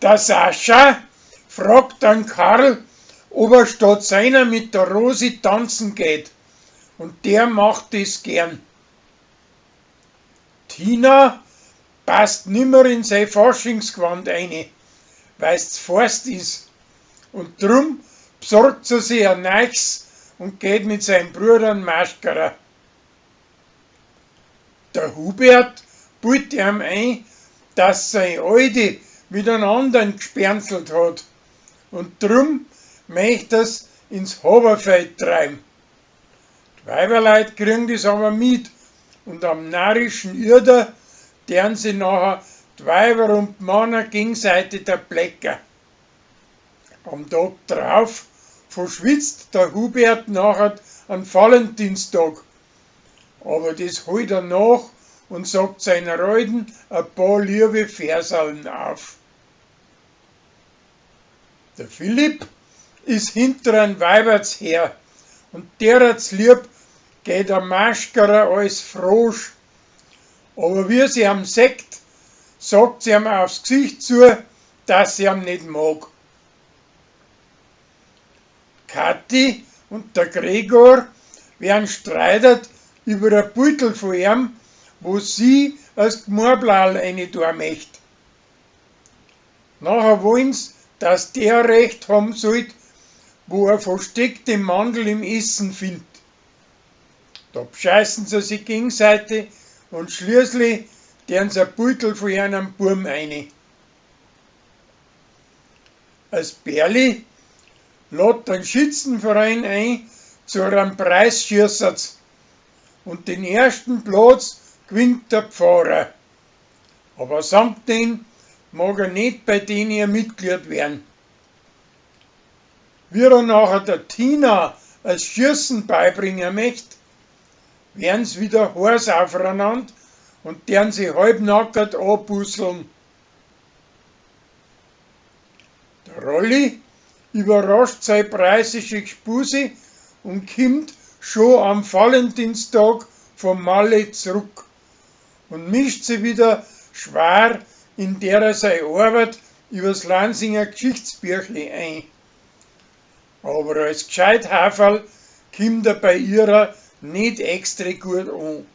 Der Sascha fragt dann Karl, ob er statt seiner mit der Rosi tanzen geht, und der macht es gern. Tina passt nimmer in sein Faschingsgewand eine, weil's z'forst is, und drum besorgt sie sich ein neues und geht mit seinem Bruder an Maschkerer. Der Hubert bildet ihm ein, dass sein Alte mit einem anderen gspernzelt hat, und drum möcht er's ins Haberfeld treiben. Die Weiberleut kriegen das aber mit, und am narrischen Irder deren sie nachher die Weiber und die Männer gegenseitig der Plecker. Am Tag drauf verschwitzt der Hubert nachher an Valentinstag, aber das holt er nach und sagt seiner Alten ein paar liebe Versaln auf. Der Philipp is hinter ein Weiberts her und derer lieb geht der Maschkerer als Frosch. Aber wie sie am sieht, sagt sie ihm aufs Gesicht zu, dass sie ihm nicht mag. Kathi und der Gregor werden streitert über ein Beutel von ihm, wo sie als Gmorblaul eine tun möcht. Nachher wollen's, dass der Recht haben sollt, wo er versteckte Mandel im Essen findet. Da bescheißen sie sich gegenseitig und schließlich deren sie ein Beutel von ihrem Burm eine. Als Berli lädt den Schützenverein ein zu einem Preisschießerz und den ersten Platz gewinnt der Pfarrer. Aber samt den mag er nicht bei denen ihr Mitglied werden. Wie er nachher der Tina als Schießen beibringen möcht, werden's wieder heiß aufeinander und deren sie halbnackert anpusseln. Der Rolli überrascht sei preußische Gspuse und kommt schon am Valentinstag vom Malle zurück und mischt sie wieder schwer in derer sei Arbeit übers Lansinger Geschichtsbüchle ein. Aber als Gescheithaferl kommt er bei ihrer nicht extra gut an.